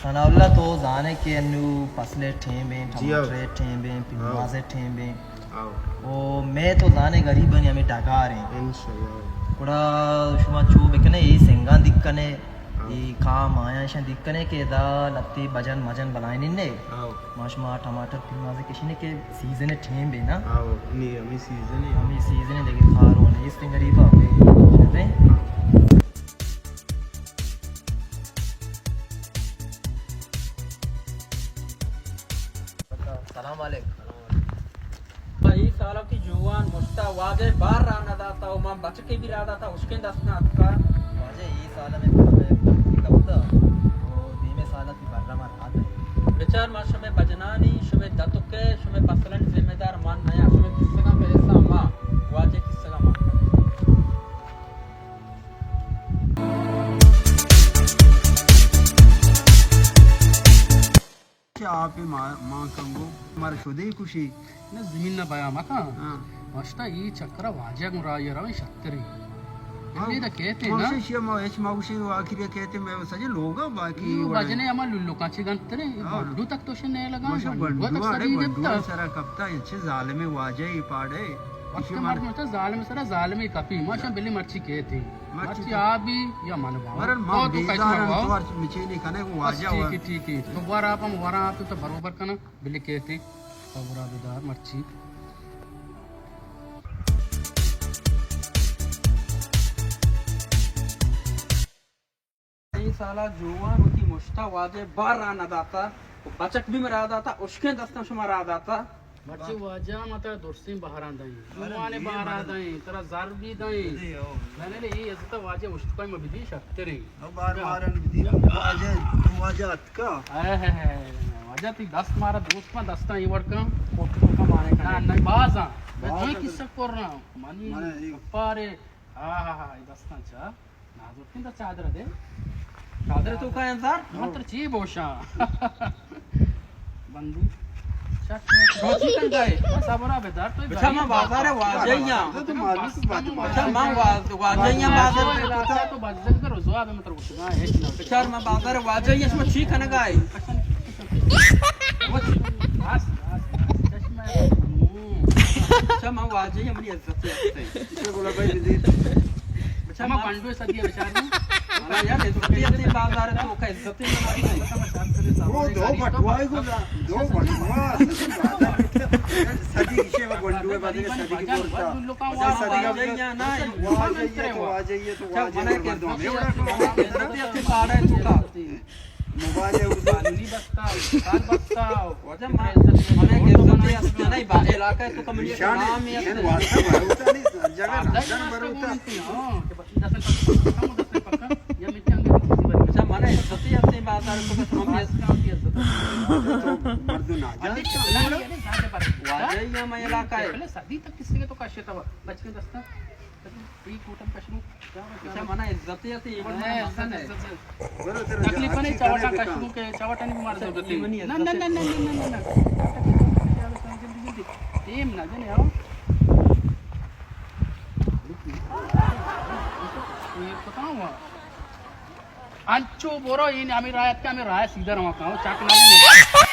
ثناء اللہ، تو زانے کہ انو فصل ٹیم بیں، جی ہاں۔ ٹماٹر ٹیم بیں، ہاں۔ پیماز ٹیم بیں۔ ہاں۔ او میں تو زانے غریبانی ہمیں ڈگار ہیں۔ انشاءاللہ۔ گڑا شما چو بکنے، اے سنگاں دکنے، ہاں۔ اے کام آیاں شاں دکنے کہ ادا لتے بجن مجن بلائیں نے۔ ہاں۔ ما شما ٹماٹر پیماز کشینے کہ سیزن ٹیم بیں نا۔ ہاں، نی ہمیں سیزن ہے۔ ہمیں سیزن ہے، لیکن خارو نیست غریبا۔ سلام علیکم۔ اے سال ءَ وتی جوان مشتا واجہ بار را نہ داتا و من بچکے بھی را داتا، اشکیں دست نہ اتکا۔ واجہ اے سال ءَ میں پڑ کپتا و دیمے سال ءَ تی بر را ما را دے۔ بچار ما شمے بجنانی، شمے دتکے، شمے فصلانی ذمہ دار من نیاں، شمے کسگاں پیسہ ما، واجہ کسگاں ما۔ کہ آپ ما، ما کنگو، مر شدے کشی۔ نہ زمین نہ بیا مکن۔ ہاں۔ مشتا ای چکر واجہ گوں راہی رویں شتری۔ ہاں۔ انی دا کہتے نا۔ ماشا شیا ما ہچ ما گوشے آخری کہتے میں سجے لوگا باقی یو وڑے۔ بجنے ہما لولو کانچی گنترے، ہاں۔ گنڈو تک تو شے نہیں لگا، ماشا گنڈو گنڈو تک اڑے سجی گنڈو دیتا۔ سرا کپتا اچھے ظالمے واجہ ای پاڑے۔ وقت اسی مر من مشتا ظالم سرا ظالمے کپی، ماشا بلی مرچی کہتے۔ مرچی مرچی تو آ بی یا من باں۔ مرن ما تو تو کچ بیزار من ہم باں۔ تو ہر مچینی کنے کو بس واجہ ٹھیک ہوا۔ ہے، ٹھیک ہے۔ تو ور آپ ہم ورا آپ تو بروبر کنا، بلے کہتے، خبر آ بدار مرچی۔ اے سالا جوان وتی مشتا واجہ بار را نہ داتا، و بچک بھی مرا داتا، اشکیں دستاں شما را داتا۔ مرچی واجہ ما ترا درسیں بہراں دئیں، جوانیں بہراں دئیں، ترا زر بھی دئیں۔ جی، ہو۔ نہ، نہ، نہ، اے عزت واجہ اشتکائی ما بدی شتریں۔ او بار بار نہ بدی۔ واجہ، واجہ اتکا۔ اے ہے ہے، واجہ تی دست مارا دوست ما دستاں اے وڑ کن، کوٹ کو کم آنے کا نہ، نہیں۔ نہ، بازاں۔ میں باز دوئی آنے۔ قصہ کر رہا ہوں۔ منی من اے پارے، ہاں، ہاں، ہاں، اے دستاں چا۔ نازرکیں در چادر دے۔ چادر تو کا انتظار؟ من تر چی بوشاں؟ بندو۔ شک تو چی کن گئے؟ بس ابرا بدار تو بچا، من بازار واجہ یاں۔ تو معلوم بات۔ بچا، من واز-، واجہ یاں بازار۔ تو بازار کر زوا بے متر گشگا ہے۔ بچا، من بازار واجہ یاں، شما چی کن گئے؟ بس، بس، بس، چشمہ۔ بچا، من واجہ یاں، منی عزت ہے۔ اسے بولا بھائی وزیر۔ بچا، ہما من گنڈو سدی بچار۔ ہاں یار، عزتی اتے بازار تو کا عزتی نہ۔ وہ دو بٹوائی کو لا، دو بٹوا۔ سدی کشے میں گنڈو ہے، بدلے سدی کی بولتا۔ بچا، سدی کا واجہ یا نا، واجہ یہ تو، واجہ یہ تو، واجہ یہ تو مردم ہے۔ عزتی اتے پاڑا ہے تو کا۔ موبائل ہے، موبائل نہیں بستا، کار بستا۔ واجہ ما، منے عزتی است نہیں، با علاقہ تو کمنی نام ہے۔ واسطہ بروتا نہیں، جگہ نہ بروتا۔ اچھا، من عزتی ہستیں بازار تو، بس ہم عزت۔ مردم نہ جانتا۔ واجہ ہی ہم علاقہ ہے۔ پہلے سدی تک کسی کے تو کاشے تھا، بچ کے دستا۔ اے کوٹم کشمو۔ اچھا، من عزت ہستیں، اے وڑ من عزت ہے۔ تکلیف نہیں، چوٹا کشمو کے، چوٹا نہیں مار ضرورت ہے۔ نہ، نہ، نہ۔ ٹیم نہ جنے ہو۔ یہ پتہ ہوا۔ انچو برو، این ہمیں راہ اتکا، ہمیں راہ سیدھا رواں کاں، چاک نہ لیں۔